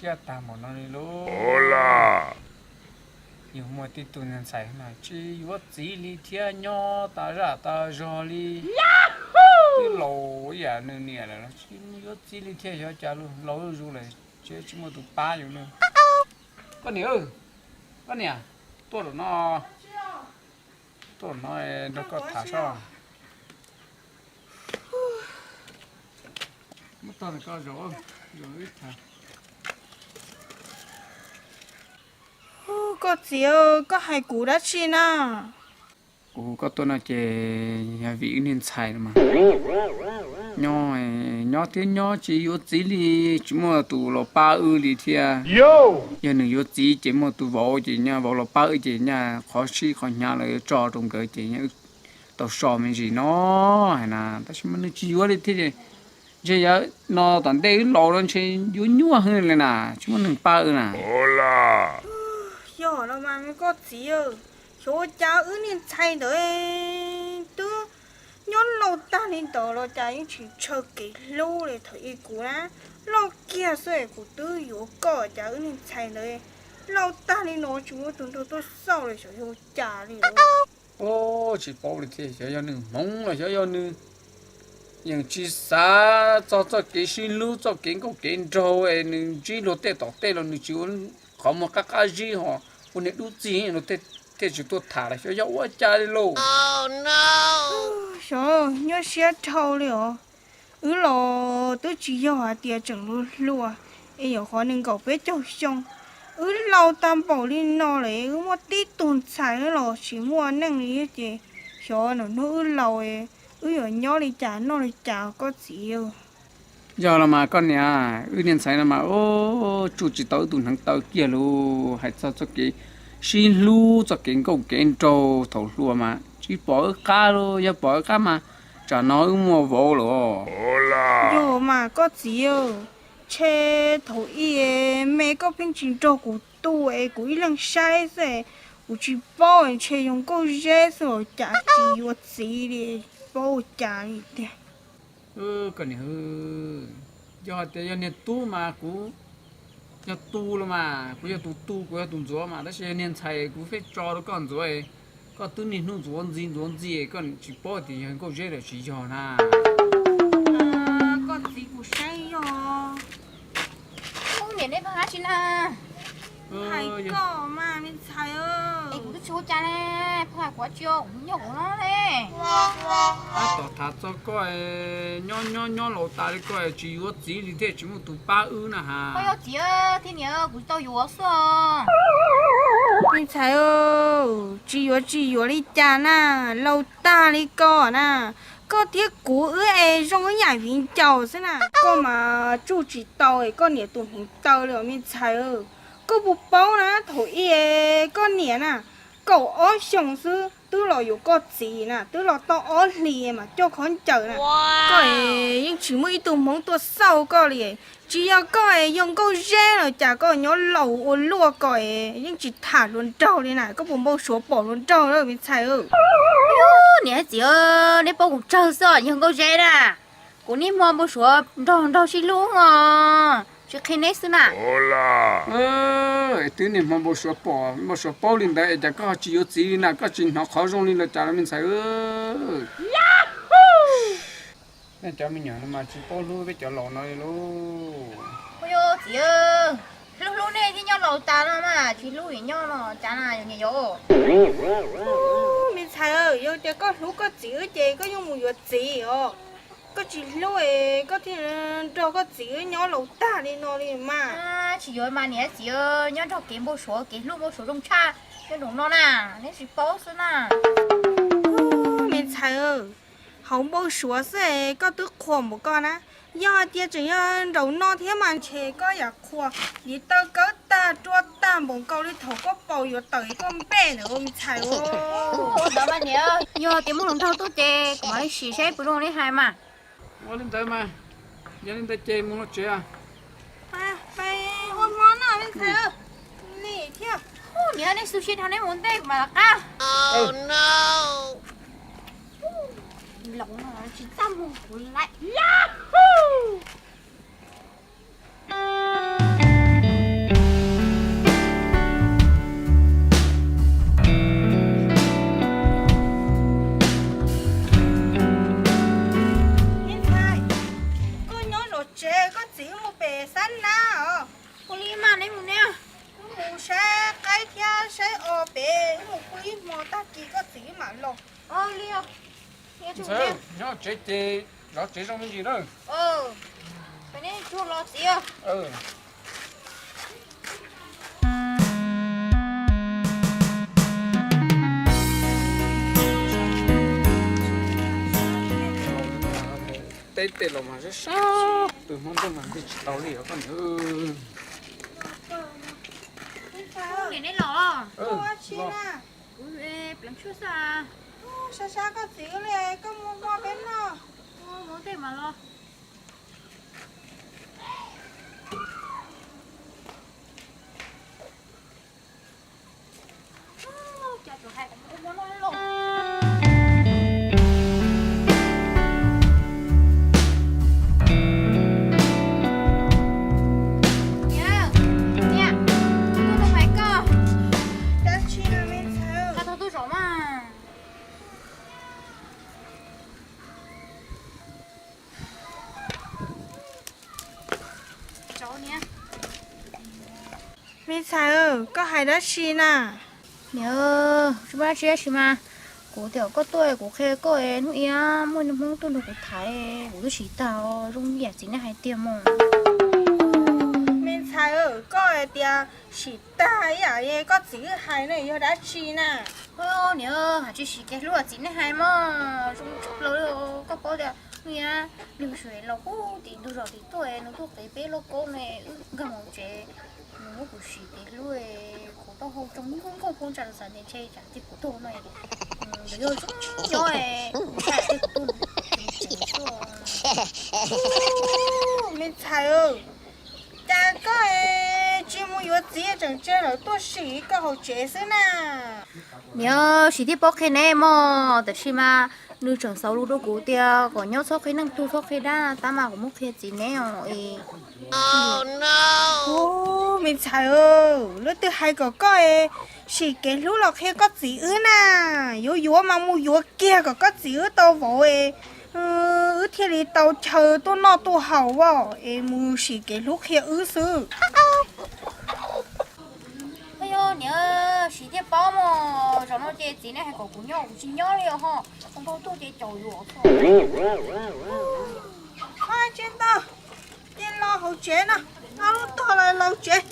siab tag npaum no li lauj. Yus muaj tib tug ntxhais mas tsis yuav txiv li thiab, nyob tas zaj tas zog li. Twb laus ib yam nws niam lawm los tsis yuav txiv li thiab, xyov cas lauj, laus zuj zus lawm, tsis muaj tus pab yus li. Koj niam, koj niam, tuaj tom no, tuaj tom no nrog koj tham soj. Muab tog ntawm koj zaum, zaum wb tham. Koj txiv, koj hais kuv dab tsi na? Kuv hu koj tuaj no ces yog vim wb niag ntxhais no mas nyob, nyob thiab nyob tsis yuav txiv li, tsis muaj tus los pab wb li thiab. Yog nws yuav txiv ces muaj tus vauv ces nyaj vauv los pab wb ces nyaj qhov sib qhov hnyav los yuav tso rau nkawd ces nyaj wb tau so me ntsis no hais na, tab sis mas nws tsis yuav li thiab ces ntshe yav no tom ntej wb laus no ntshe yuav nyuaj heev li na, tsis muaj neeg pab wb na. Yog no mas koj txiv, xyov ua cas wb niag ntxhais ntawd twb nyob laus tag li ntawd los cas yeej tsis ntshaw kev hlub li. Thaum ub kuv na, loj kiag xwb kuv twb yuav koj, cas wb niag ntxhais ntawd laus tag li no tsis muaj tus nrog tuaj xauj li, xyov yog ua cas li. Tsis paub li thiab, xyov yog nws hmoov los xyov yog nws yeej tsis xav txog txoj kev sib hlub txoj kev nkauj kev nraug es nws ntsib luag tej tom tej los nws tsis ua qhov muag qab qab zib ho ua niag dub txig luag tej thiaj tsis tuaj tham los xyov yog ua cas li lauj. Xyov, nyuaj siab dhau li os. Wb los twb tsis yog hais tias tseem hluas hluas, es nyuam qhuav nees nkaum peb caug xyoo. Wb laus tag npaum li no lawm, wb muaj tib tug ntxhais los tsis muaj neej li ces xyov nws hnub wb laus wb yuav nyob li cas noj li cas koj txiv. Yog los mas koj niam, wb niag ntxhais no mas tsuj tsis tau wb tus hneev taw kiag lauj. Hais txog txoj kev sib hlub txoj kev nkauj kev nraug thaum hluas mas tsis pom wb qab lauj, yog pom wb qab mas tsam no wb muaj vauv lawm. Yog mas koj txiv, ntshe thaum ub me koj pheej tsis nrog kuv tu es kuv ib leeg saib xwb, kuv tsis paub ntshe yog nkauj zeb xwb los cas tsis yuav txiv li, paub ua cas li tiag. Koj niam, yog hais tias yog niag tub mas kuv yog tu los mas kuv yog tus tu, kuv yog tus ntxuav mas, tab sis yog niag ntxhais kuv pheej tso rau koj ntxuav. Koj twb niaj hnub ntxuav ntxiv ntxuav ntxiv, koj tsis paub tias yog nkauj zeb los tsis yog na. Koj txiv, kuv saib yog. Ub, niam, nej pheej hais dab tsi na? Hais koj mas me ntxhais. Es kuv twb tsis ua cas li, pheej hais kuv dab tsi, kuv nyuaj kuv no li. Tab tom tham txog koj, nyob nyob nyob laus tas li koj tsis yuav txiv li thiaj tsis muaj tus pab wb na has. Koj yuav txiv thiab niam, kuv tau yuav xwb. Me ntxhais, tsis yuav tsis yuav li cas na, laus tag li koj na. Koj thiab kuv wb es zoo ib yam viv ncaus xwb na. Koj mas tsuj tsis tau koj niam tus hneev taw li os me ntxhais. Koj puas paub na, thaum ub koj niam na, kaum ob xyoos xwb twb los yuav koj txiv na, twb los tau ob hlis mas coj khaub ncaws na. Koj es yeej tsis muaj ib tug hmoob tuaj xauj koj li. Tsis yog koj es yog nkauj zeb los cas koj nyob laus ua luaj ko es yeej tsis tham hluas nraug li na, koj puas npau suav pom hluas nraug lawm me ntxhais? Niam txiv, neb paub kuv tsawg xwb, yog nkauj zeb na, kuv niaj hmo npau suav nrog nraug sib hlub os, tsis qhia neb xwb na. Twb niaj hmo npau suav pom npau suav paub li ntawd es cas koj tsis yuav txiv li na, koj tsis hnov qhov zoo li los cas los me ntxhais? Nej cov me nyuam no mas tsis paub hlub peb cov laus no li lauj. Ua txiv, hlub hlub nej thiaj nyob laus tas no mas tsis hlub vim nyob no cas na niam yau. Me ntxhais, yog tias koj hlub koj txiv wb ces koj yeej mus yuav txiv os. Koj tsis hlub es koj thiaj nrog koj txiv wb nyob laus tag li no li mas. Tsis yuav mas niam txiv, nyob nrog kev npau suav, kev hlub npau suav zoo tshaj nyob nraum no na, neb tsis paub xwb na. Me ntxhais, hauv npau suav xwb koj twb qhuas npaum koj na. Yog hais tias tseem yog nraum no thiab mas ntshe koj yam qhuas li taw kawb tag rua tag npaum nkaus li thaum koj paus yuav tawm koj npej ntawd me ntxhais. Ntawd mas niam, yog tias muaj hluas nraug tuaj ces kuv mam li sim saib puas zoo li hais mas. Ua li ntawd mas, yog li ntawd ces mus tsev. Ua hmo no me ntxhais. Niam, nej xu siab dhau, neb mus ntej kuv mam lawv qab. Laus no tsis txaj muag kuv lawm. Nab os, ua li mas neb mus ne. Wb mus saib qaib thiab saib os pem, wb mus pw ib hmo tag kis koj txiv wb mam los. Ua li os. Ntxawm, nyob tsev ces zov tsev zoo me ntsis na. Peb neb tsuag los txiv. Peb tej los mas sab sab, tus hmoob ntuj mas nti tsis tau li os koj niam. Neb los? Kuv pleev tshuaj xwb. Sab sab koj txiv li, koj muab peb noj. Mus tej mas los. Niam, niam, tuaj nug hais koj. Dab tsi me ntxhais? Koj tau tuaj zaum mas. Me ntxhais, koj hais dab tsi na? Niam, tsis muaj dab tsi dab tsi mas. Kuv tias koj tuaj kuv qhia koj, hnub ib muaj niag hmoob tuaj nrog kuv tham, kuv twb sim tag, zoo li yam txiv nej hais tiag mog. Me ntxhais, koj hais tias sim tag ib yam koj txiv wb hais ne yog dab tsi na? Niam, hais tsis sim kev hlub txiv nej hais mog, zoo tshaj plaws li. Koj paub tias hnub ib niag suav laus puag tim ntug zos tim tuaj, nws tuaj qiv peb lauj kaub ne, wb nkag mus tsev, nws muab kuv sim kev hlub, kuv taub hau tsoo nkaus nkaus nkaus ntshe xav tias ntshe tsam tias kuv tuag no, nws yog zoo nyob, ntshe kuv tuag. Me ntxhais, cas koj tsis mus yuav txiv tseem tseg lawv tuaj sim koj hauv tsev xwb na? Niam, tsis thiaj paub qhia neb mog, tab sis mas nws tseem xaus lus rau kuv tias kom nyob txhob qhia leej twg txhob qhia dab, tab mas kuv muab qhia txiv neb os. Me ntxhais, leej twg hais kom koj sim kev hlub los qhia koj txiv wb na? Yuav yuav mas mus yuav kiag kom koj txiv wb tau vauv, wb thiaj li tau chaw tuaj noj tuaj haus os, es mus sim kev hlub qhia wb xwb. Yog niam, tsis thiaj paub mog, zaum no ces txiv nej hais kom kuv nyob kuv tsis nyob li os ho. Ua npau tuaj ces caum yuav txog. Tsis ntau, ces los hauv tsev no, los lub tog los laus tsev.